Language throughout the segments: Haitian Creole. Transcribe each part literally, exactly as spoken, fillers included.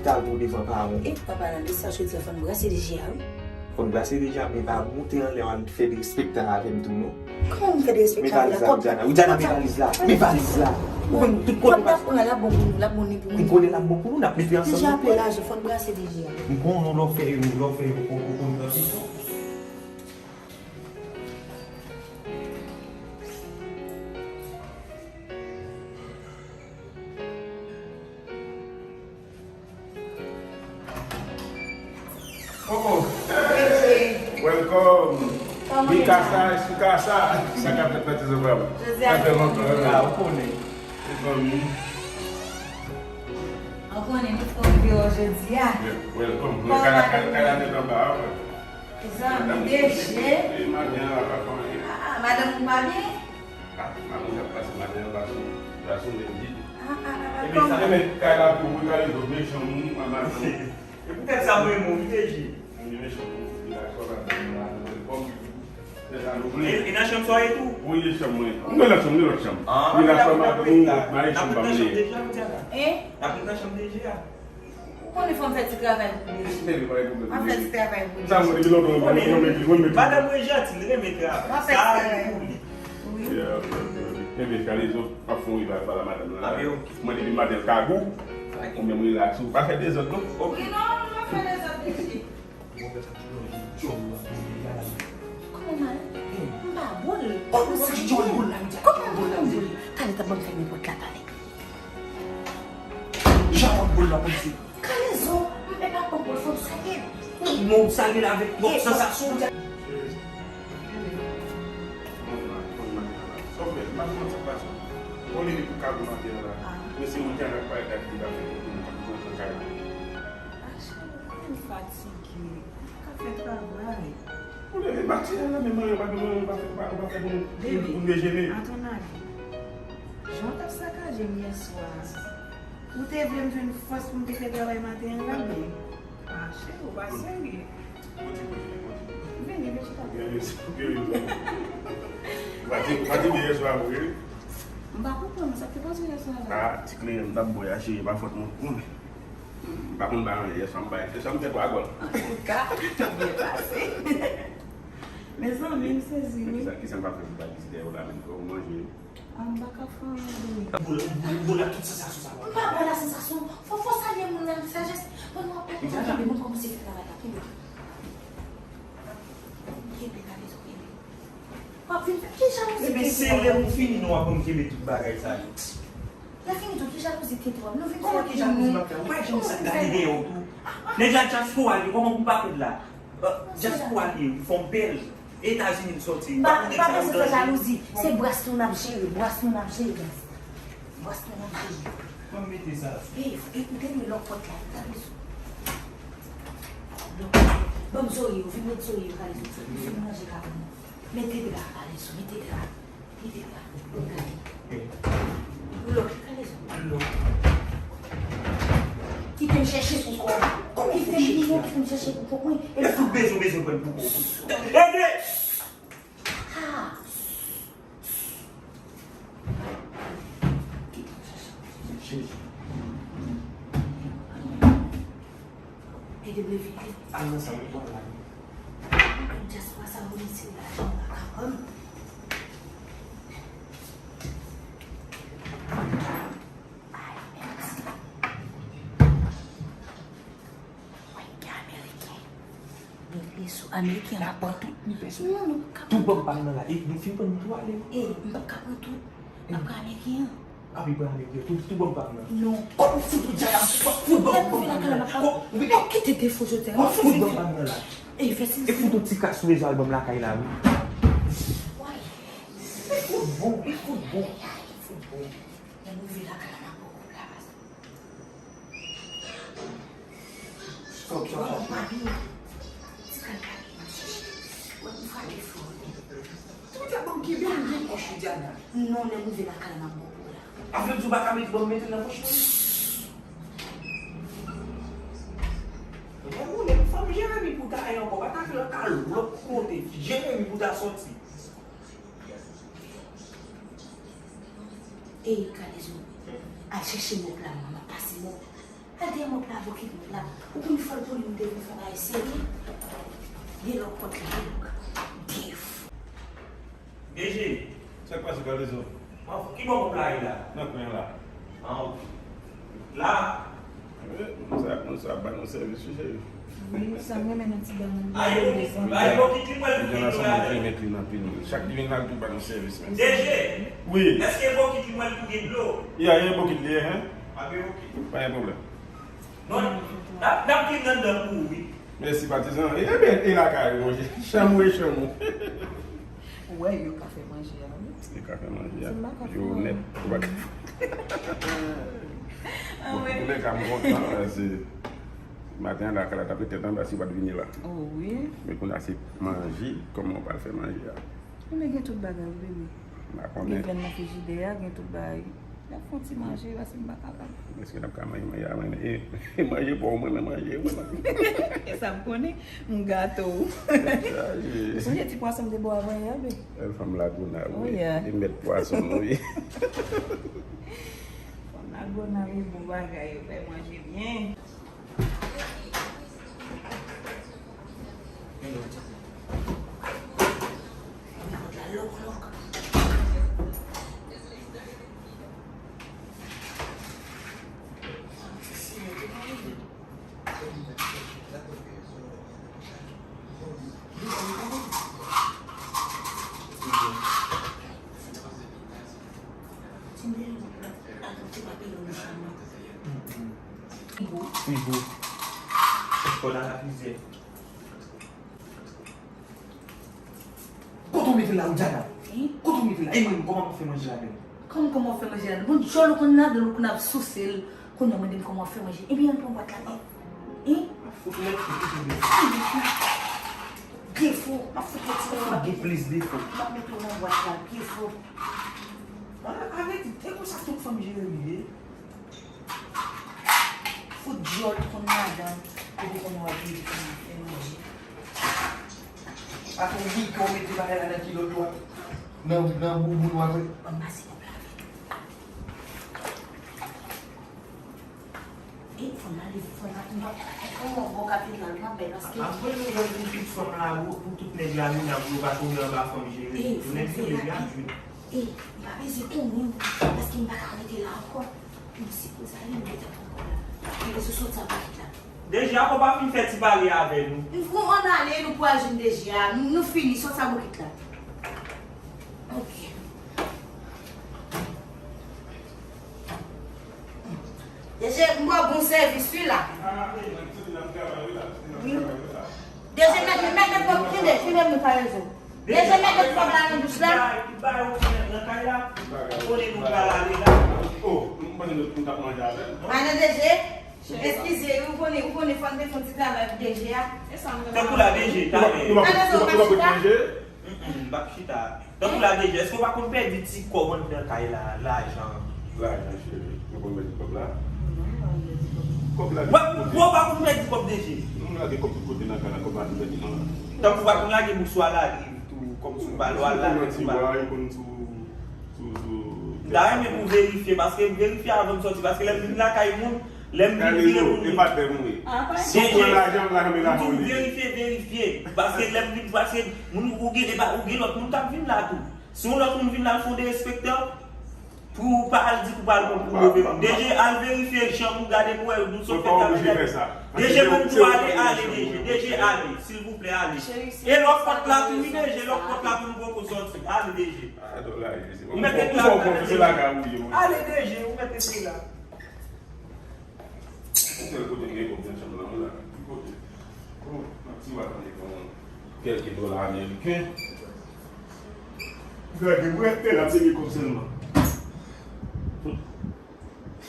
lopital pou w devan paran w. E papa nan mesaj ke di fò n brase deje a, wi. Fò n brase deje a, men pa moute anlè w al fè derespektan avè m tou, non. Kòman m fè derespektan avè la? Men valiz la, Widiana. Widiana, men valiz la. Men valiz la. Ou konn tout kote. Kòm n ap pran l ap bon pou nou, l ap bon ni pou mwen. M konnen l ap bon pou nou, n ap mete ansanm. Deje a plen lajan, fò n brase deje a. M konnen w lè w fè yo, lè w fè yo, ou konn pran pito. Oh, oh. Hey, welcome. Kòman Mikasa, Mikasa. Sa k ap fèt, ti zanmi? Jodi a, sa fè lontan, wi. Ah, ou konnen. Ou konnen. Ou konnen, nou fè yon videyo jodi a. Yeah, welcome. Kòman nou ye? Kay la, kay la, kay la nèt anba a, wi. Zanmi deje. E madanm an pa fè anyen. Ah, ah, madanm ou pa byen? Ah, madanm k ap pase madanm an pa sou, pa sou menm di tou. Ah, ah, ah, ah, kòman? Ebyen, sa, men, kay la pou mwen, kay la pou mwen, chanm ou, madanm. E poutèt sa, mwen, mwen, deje. Mwen, mechan pou mwen, la, sou la, la, la, kòm, se sa nou vle. E, e nan chanm sa w ye tou? Wi, e chanm mwen. Mwen nan chanm, mwen lòt chanm. Ah, mwen la, chanm madanm ou, mwen chanm pa mwen. N ap nan chanm deje a, Widiana? Hein? N ap nan chanm deje a. Ou konnen fò m fè ti travay pou deje. M ap fè ti travay pou deje. Sa mwen depi lontan mwen mwen mwen mwen mwen. Madanm mwen janti, li renmen travay. M ap fè ti travay pou li. Wi. Ebyen, Kalezo, m ap fè yon rival pale a madanm nan. Mwen depi maten l kagou, ou menm relax, ou pa fè dezòd non. Wi, non, m ap fè dezòd deje. Kòman mal? M pa boule. Kòman se ki djòl boule la, Widiana? Kòman boule? Talè t ap ban m fèmen pòt la, talè. Jan w ap boule la, kòmsi. Kalezo, m pa pran boule, fò m salye l. Non, w salye l avèk twòp sansasyon, Widiana. Ou leve pou kagou maten an la. Men se Widiana k parèt la ki te ka fè kote m, ki te pran kay la. Ah, cheri, m fatige. Ka fè travay. Ou leve maten an la, men manyen pa, manyen pa fè, pa, pa fè pou nou, pou nou dejene. Baby, à ton avis, jan w t ap sakaje m yè swa a, ou te vle m jwenn fòs pou m te fè travay maten an la, men, ah, cheri, ou pa serye. Kote, kote, kote? Vini, vin chita. Vini, vini. Ou pa te, ou pa te byen yè swa, wi. M pa konprann, sa k te pase yè swa la? Ah, ti kleren m t ap bwè a, cheri, pa fòt mwen, ou konnen. M pa konn bay anyen yè swa, m bay, yè swa m fè twa gòl. Antouka, byen pase. Mezanmi, m sezi, wi. Kisa, kisa m ka fè pou pa vizitè yo la menm, fò ou manje? Ah, m pa ka fè anyen, baby. Boule, boule, boule tout sansasyon sa. M pa pran la sansasyon. Fò, fò salye moun nan, sajès. Mwen, mwen, mwen, mwen kòmanse fè travay la, kenbe. Kenbe, Kalezo, kenbe. W ap vin fè ki jalouzi? Ebyen, se lè nou fini, nou ap konn kenbe tout bagay sa yo. Lè fini tou, ki jalouzi tenten w ap? Nou vin fè pou nou. Kòman ki jalouzi m ap fè? Ou pa wè jan m sa gade dèyè w tou? Nèg la dyaspora li, kòman pou m pa koud la? Euh, dyaspora li, li fè yon bèl. Etazini m sòti. M pa, m pa bezwen fè jalouzi. Se bras nou n ap jere, bras nou n ap jere, guys. Bras nou n ap jere. Kòman mete sa? Ey, e, ou te dwe lòk pòt la, Kalezo. Lòk. Ban m zoye yo, vin met zoye yo, Kalezo. M fin manje kabann nan. Mete dra, Kalezo, mete dra. Mete dra. Gade. Lòk, Kalezo. Kite m chèche pou kò m. Kòman fè chèche? Kite m chèche pou kò mwen. E tout bezwen, bezwen pran pou kò. Ede! Ah! Ede m leve. Al nan sa m pran la. Dyaspora sa, moun isit lajan pa ka pran. Ay, mèsi. Mwen gen Ameriken. Men li sou Ameriken an. N ap pran tout, ni pèsonn. Non, nou p ap ka pran tout. Tout banm pa m nan la. E nou fin pran nou tou ale. E, m p ap ka pran tout. N ap pran Ameriken an. Api pran Ameriken an. Tout, tout banm pa m nan. Non. Kòman fout ou djay ap fout banm pa m nan la? Kòman ou vin. Non, kite defo jodi a. Kòman fout banm pa m nan la? E, fè si. E fout yon ti kras sou rezo albòm lakay la, wi. Way. E fout bon, e fout bon. Fout bon. Lè m rive lakay la, m ap pran kòb la. Fòk sa pa byen. Ti kal pa byen, m ap chèche. Wè, m frape fò. Tout la banm kenbe m gen kòch Widiana. Non, lè m rive lakay la, m ap pran kòb la. Avle di w pa ka mete banm mete nan pòch mwen? Mwen konnen fanm Jeremi pou ta ankò, pa ta Al lòt kote, Jeremi pou ta sòti. Ey, Kalezo, al chèche mòp la, manman, pase mòp. Al dèyè mòp la, bokit mòp la. Ou konn fòl pou li, m te vin fè bagay serye. Gen lòk pòt la, gen lòk. Def. D G. Sa k pase, Kalezo? An, ki bò mòp la ye la? Nan kwen la. An, ok. La. Wi, moun sa, moun sa ap ba nou sèvis, wi, cheri. Wi, sa m renmen nan ti dam nan. Ay, bokit, ay, bokit li mwen pou gen dlo la. Li met li nan pil. Chak li vin la, li tou ba nou sèvis, men. D G. Wi. Èske bokit li mwen pou gen dlo? Ya, gen bokit li, hein? A, ben, ok. Pa gen pwoblèm. Non, n ap, n ap vin anndan pou ou, wi. Mèsi, patizan. E, ebyen, e lakay ou, monchè. Chanm ou e chanm ou. Ou wè, yo ka fè manje a, wi. Yo ka fè manje a. Yo onèt. Ou pa ka. Bon, antoulèka, m kontan, paske maten an, la, Kala t ap ret tèt anba si w pa t vini la. Oh, wi. Men kounye a, se manje, kòman w pral fè manje a? Men gen tout bagay, wi, bebe. M pa konnen. Gen vyann nan frijidè a, gen tout bagay. N ap fè yon ti manje, paske m pa kapab. Èske n ap ka manje manje a, manje? E, e manje pa w, mwen, men manje, mwen, manje. E sa m konnen, m gate w. Ou sonje ti pwason m te ba w avan yè, bebe? Bèl fanm Lagona, wi. Oh, yeah. Li mèt pwason, wi. Fanm Lagona, wi, bon bagay, yo fè manje byen. Frigo. Frigo. Kòd a la frizyè. Kote w mete l la, Woodjana? Hein? Kote w mete l la? E mwen, kòman m ap fè manje ladan l? Kòman, kòman w ap fè manje ladan l? Bon, djòl ou konn ladan l, ou konn ap souse l. Kounye a, mande m kòman w ap fè manje. Ebyen, ann pran bwat la, men. Hein? M ap fout ou mèt fout ou defo. Defo? M ap fout ou ti defo. Gen plis defo. M ap mete w nan bwat la, defo. An, avèti, e konsa tout fanm Jeremi ye. Fout djòl konn madanm, epi konnen w ap vin fè manje. Ak yon bikon mete bagay la nan kilòt ou a, nan, nan bouboun ou a vre. Ann pase kòb la avè nou. E, fanm la, li, fanm la, m pa, kòman w bò katedral, m ap bay, paske. Ap voye nouvèl pou tout fanm la, pou tout nèg la, Mina, pou yo pa tonbe anba fanm Jeremi. Pou nèg serye, y ap jwenn. E, m pa bezwen konnen, paske m pa ka rete la ankò. M sipoze ale, m gentan pran kòb la. Mwen bezwen sòti ak bokit la. Deja, ankò pa fin fè ti pale avè nou. Nou ann ale, nou pral jwenn D G a. Nou, nou fini, sòti ak bokit la. Ok. D G, m ba w bon sèvis, wi, la. Wi. D G, mèt, mèt, mèt, mèt, kenbe, kenbe m, Kalezo. D G, mete kòb la nan bouch la. Nan kay la. Kote nou pral ale la? Oh, m panse nou t ap manje avè l. Madan D G, eskize, ou konnen, ou konnen fò n te fè yon ti travay pou D G a. Tankou la, D G, talè. Nou pa, nou pa, nou pa, nou pa manje? Mm, mm, m p ap chita. Tankou la, D G, èske w pa konn pèdi ti kòb anndan kay la, lajan? Lajan, cheri. Mwen konn pèdi kòb la. Kòb la. Wè, wè, w pa konn pèdi kòb, D G. Nou lage kòb tout kote nan kay la, kòb la nou pèdi nan la. Tankou w pa konn lage bouswa la, tou, kòm sou bal, w al lage sou bal. Ou konn ti bwa, ou konn sou, sou, sou. M ta renmen pou verifye, paske m verifye avan m sòti, paske lè m vin lakay moun, lè m vin vire pou mwen. E pa tè m wi. Si w pran lajan m, lajan m e lajan w li ye. M toujou verifye, verifye, paske lè m vin, paske moun ou gen, e pa, ou gen lòt moun k ap vin la tou. Si yon lòt moun vin la, l fè w derespektan, pou w pa al di pou w pa al pran pou move moun. D G, al verifye chanm ou, gade pou w wè nou sot fè travay la. D G, menm tou ale, ale, D G, D G, ale, silvouplè, ale. E lòk pòt la tou, wi, D G, lòk pòt la pou nou poko sòti. Ale, D G. Ou mèt rete la. Ale, D G, ou mèt rete la. Ou fè l kote m gen kòb nan chanm nan, wi la. Ki kote? Oh, nan ti wa tande kon kèlke dola ameriken. Gade, mwen, te la, se gen kòb sèlman.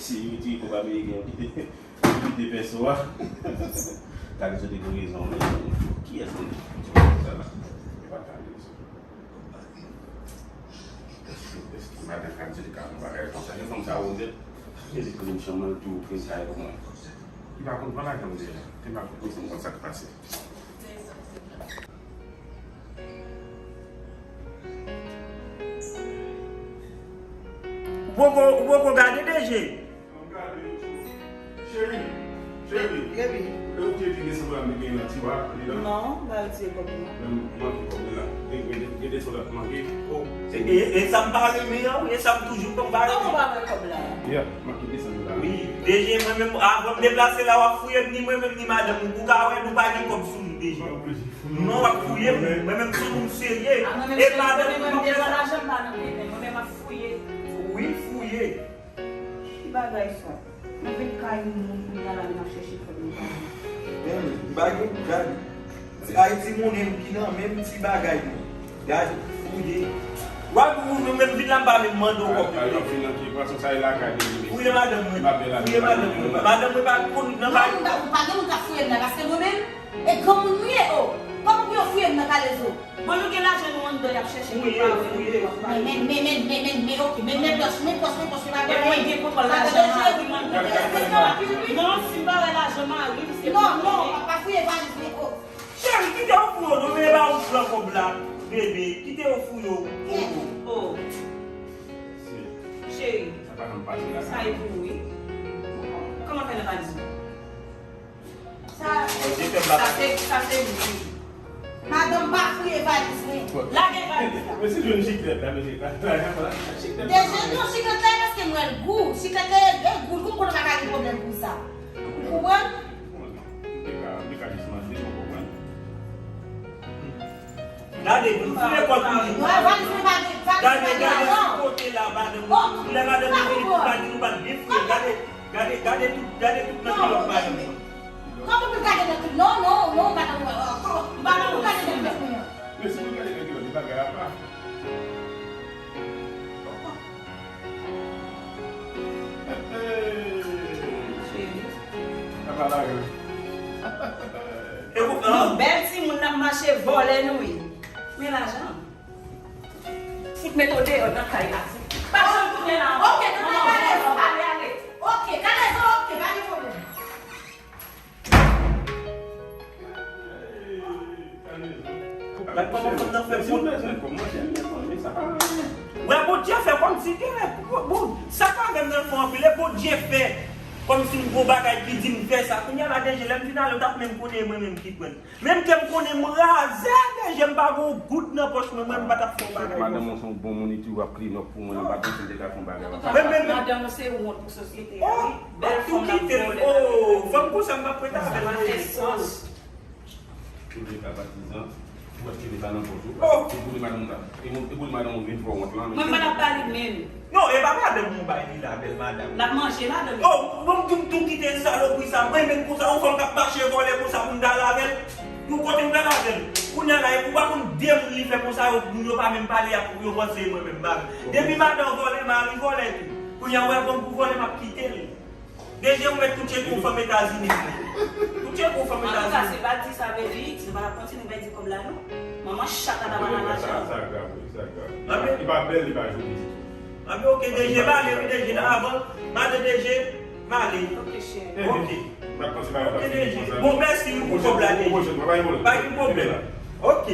Si yo retire kòb ameriken, yo kite, yo kite pèso a. Gade, se te gen rezon, men kiyès ki di sa la? Yo pa t ka rezon. Èske, èske madan Kadi te ka fè yon bagay konsa? Gen fanm sa onèt, li te pran chanm nan, li tou pran kay pou mwen. Li pa konn pran lajan m deja. Li pa konn konn sa k pase. Poko, ou poko gade D J? Cheri, cheri. Baby. E ou te di gen sanble m te gen nan tiwa, li la? Non, m pa retire kòb li non. Men m manke kòb li la. Gen, gen, gen de sòt manke. Oh, se, e, e sa m pa renmen an, wi, e sa m toujou konn pa renmen. Kòman w pa wè kòb la? Yeah, manke desann la. Wi, D J, mwen menm, avan m deplase la, w ap fouye m, ni mwen menm, ni madanm ou. Ou ka wè, nou pa gen kòb sou nou, D J. Non, w ap fouye m. Mwen menm, se moun serye. E madanm ou, mwen menm, devan lajan, m pa nan plen men. Mwen menm, m ap fouye. Wi, fouye. Ki bagay sa? Mwen vin kay yon moun kounye a la, vin ap chèche kòb mwen pa gen. Men, m pa gen pou gade. Se Ayiti monnen m ki nan men m, ti bagay mwen. Gade, fouye. W ap ou menm vin la, m pa menm mande w kòb. Ay, ay, w ap fin nan ki pwason sa e lakay li. Fouye madanm mwen. Fouye madanm mwen. Madanm mwen pa konn nan kay. Non, m pa, ou pa gen moun k ap fouye m la, paske mwen menm, e granmoun m ye, o. Kòman pou yo fouye m nan kalezo? Bon, nou gen lajan nou anndan, y ap chèche pou pa wè nou. Men, men, men, men, men, men, men, ok, men, men pòch, men pòch, men pòch, men bagay. E mwen gen kontwòl lajan mari m anndan. Non, si m pa wè lajan mari m, se non, non, pa, pa fouye valiz, men, oh. Cheri, kite yo fouye w non, men e pa ou k pran kòb la, bebe, kite yo fouye w. Oh. Cheri, sa e pou ou, wi. Kòman fè nan valiz ou? Sa, sa se, sa se vre. Madanm pa fouye valiz mwen. Lage valiz la. Mesye jwenn chiklèt la, mesye. Lage chiklèt la. Deje non, chiklèt la, paske m wè l gou. Chiklèt la, e gou l gou, m konnen pa ka gen pwoblèm pou sa. Ou konprann? M te ka, m te ka jis mande, ou konprann? Gade, nou fouye kòb nou. Gade, gade sou kote la, madanm. Lè madanm vini, nou pa di nou pa t byen fouye. Gade, gade, gade tout, gade tout nan kilòt madanm. Kòman pou gade nan kilòt? Non, non, non, madanm, kòman pou gade nan kilòt mwen? Men si nou gade nan kilòt, li pa gade apa. Cheri. Apa la, gade. Nou bèl timoun n ap mache vòlè nou ye. Men lajan. Fout met w deyò nan kay la. Pa janm tounen la ankò. Ok, nou pa kalezo. Ale, ale. Ok, kalezo, ok, pa gen pwoblèm. Gad kòman fanm nan fè. Wè, Bondye fè kòmsi gen, bon, sa pa menm nan fè anpil, e Bondye fè kòmsi m gon bagay ki di m fè sa. Kounye a la, deje, lè m fin ale, ou t ap menm konnen mwen menm ki pran. Menm ke m konnen m razè, deje, m pa gon goud nan pòch mwen, mwen m pa t ap fè yon bagay konsa. Madanm ou se yon bon moun, li toujou ap clean up pou mwen, m pa t panse l te ka fè yon bagay konsa. Mwen menm, madanm ou se wont pou sosyete a, wi. Bèl fanm k ap vòlè. Oh, fanm konsa m p ap ret avè l. Sa pa fè sans. Ou vle ka patizan, ou wè kite pa nan pòch ou. Oh! E pou li madanm ou la. E pou li madanm ou vin fè wont lan. Mwen m pa t ap ba li menm. Non, e pa madanm ou bay li la, bèl madanm. L ap manje madanm. Oh, bon, m tou, tou kite salopri sa. Mwen menm konsa, yon fanm k ap mache vòlè konsa pou m t al avè l. Yon kote m t al avè l. Kounye a la, epi ou pa konn de moun li fè konsa, yo, moun yo pa menm pale ak ou, yo panse e mwen menm m pa. Depi madanm vòlè, mari vòlè tou. Kounye a, ou wè fanm pou vòlè, m ap kite l. Deje ou mèt touche kou fanm Etazini vre. Touche kou fanm Etazini. Antouka, se pa di sa, baby, se pa kontinye bay di kòb la, non. Manman chat la ta pa nan lajan. Sa, sa grav, wi, sa grav. Li pa bèl, li pa joli ditou. Anben, ok, deje, m ale, wi, deje, avan, madan deje, m ale. Ok, cheri. Ok. M ap panse bagay la fini konsa. Bon, mèsi, wi, pou kòb la, deje. Pa gen pwoblèm. Ok.